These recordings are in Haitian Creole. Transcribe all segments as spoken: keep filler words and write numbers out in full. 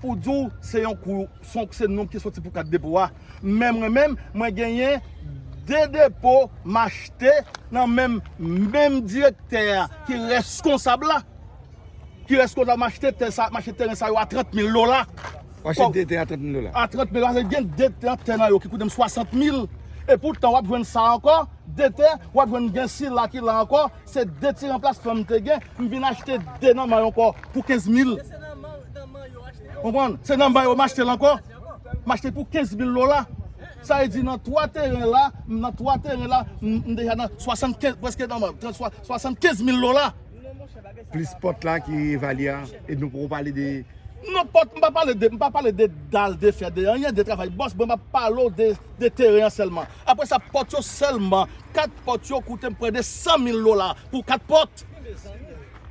Pou di w, se yon kou, se yon, se nonm ki soti pou kat depo a. Men mwen menm, mwen genyen de depo m achte nan menm, menm direktè a ki reskonsab la. Ki reskonsab, m achte tè sa, m achte teren sa yo a trant mil dola. Ou achte de tè a trant mil dola? A trant mil dola, se gen de tè, tè nan yo ki koute m swasant mil. E poutan, w ap jwenn sa ankò, de tè, w ap jwenn gen sila ki la ankò, se de ti ranplasman m te gen, m vin achte de nan may ankò pou kenz mil. Konprann? Se nan may yo m achte l ankò. M achte pou kenz mil dola. Sa vle di nan twa teren la, nan twa teren la, m, m deja nan swasannkenz, prèske nan may, trant, swa, swasannkenz mil dola. Plis pòt la ki evalye a, e nou poko pale de... Non, pòt, m pa pale de, m pa pale de dal, de fè, de anyen, de travay bòs, mwen m ap pale w de, de teren an sèlman. Apre sa, pòt yo sèlman, kat pòt yo koute m prè de san mil dola pou kat pòt.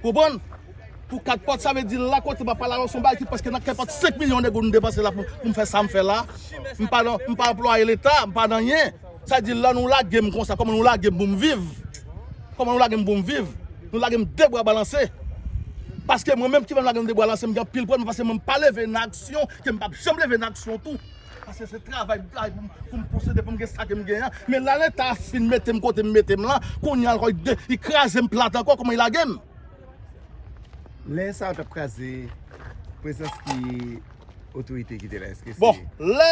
Konprann? Pou kat pòt, sa vle di la kote m ap pale avè w, se yon bagay ki prèske nan kèpòt senk milyon de goud m depanse la pou, pou m fè sa m fè la. M pa nan, m pa anplwaye Leta, m pa nan anyen. Sa di lè nou lage m konsa, kòman nou lage m pou m viv? Kòman nou lage m pou m viv? Nou lage m de bra balanse. Paske mwen menm ki fè m lage m de bra balanse, m gen anpil pwoblèm, paske mwen m pa leve nan aksyon, ke m p ap janm leve nan aksyon tou. Paske se travay m travay pou m, pou m posede, pou m gen sa ke m gen an. Men la Leta fin mete m kote m mete m lan, kounye a ankò, li de-, li kraze m plat ankò, kòman li lage m? Lè sa yo t ap kraze, prezans ki otorite ki te la? Èske se... Bon, lè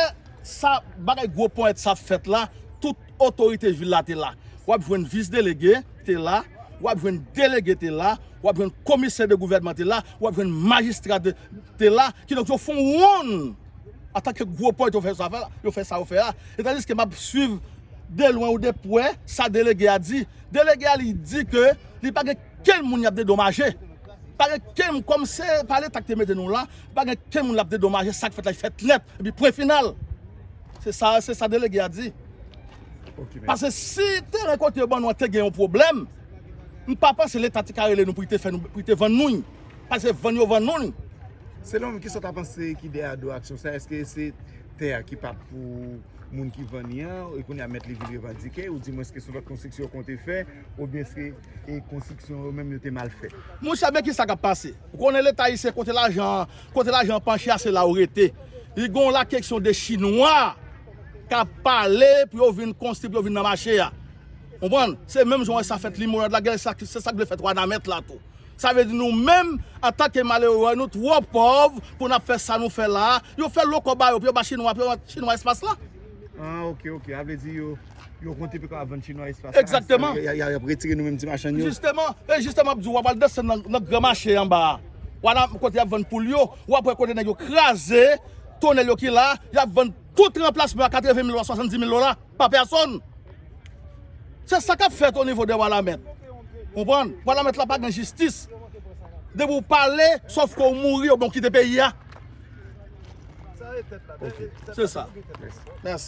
sa, bagay gwo ponyèt sa ap fèt la, tout otorite vil la te la. W ap jwenn vis delege te la, w ap jwenn delege te la, w ap jwenn komisè de gouvènman te la, w ap jwenn majistra te, te la. Kidonk, yo fè yon wonn. Antanke gwo ponyèt yo fè sa, fè la, yo fè sa, yo fè a. E tandiske m ap swiv de lwen ou de prè sa delege a di. Delege a, li di ke li pa gen kenn moun y ap dedomaje. Pa gen kenn moun, kòm se pa Leta ki te mete nou la, pa gen kenn moun l ap dedomaje, sa k fèt la, li fèt nèt, epi pwen final. Se sa, se sa delege a di. Ok, mèsi. Paske si teren kote yo ban nou an te gen yon pwoblèm, m pa panse Leta te ka rele nou pou li te fè nou, pou li te vann nou l. Paske vann yo vann nou l. Selon ou menm, kisa w ta panse ki dèyè do aksyon sa? Èske se tè a ki pa t pou moun ki vann li an, e kounye a mèt li vin revandike, oudimwens ke se yon lòt konstriksyon yo konte fè, oubyen se, e, konstriksyon yo menm yo te mal fè? Monchè, men kisa k ap pase? Ou konnen Leta ayisyen, kote lajan, kote lajan an panche a, se la yo rete. Li gen yon la kesyon de Chinwa k ap pale pou yo vin konstwi, pou yo vin nan mache a. Konprann? Se menm jan wè sa fèt Limonad la, gen sa, se sa k vle fèt Wanament la tou. Sa vle di nou menm, antanke malere, nou twò pòv pou n ap fè sa nou fè la a. Yo fè loko ba yo, pou yo ba Chinwa, pou yo ba Chinwa espas la. Ah, ok, ok. A vle di yo, yo konte pou yo ka vann Chinwa espas la. Egzakteman. Y a, y a, y ap retire nou menm ti machann yo. Jisteman, e jisteman, m ap di w, w ap al desann nan, nan gran mache anba a. W a la kote y ap vann poul yo, w ap wè kote nèg yo kraze tonèl yo ki la, y ap vann tout ranplasman a katreven mil dola, swasanndis mil dola pa pèsòn. Se sa k ap fèt o nivo de Wanament. Konprann? Wanament la pa gen jistis. Depi w pale, sòf ke w mouri oubyen w kite peyi a. Ok. Se sa. Mèsi.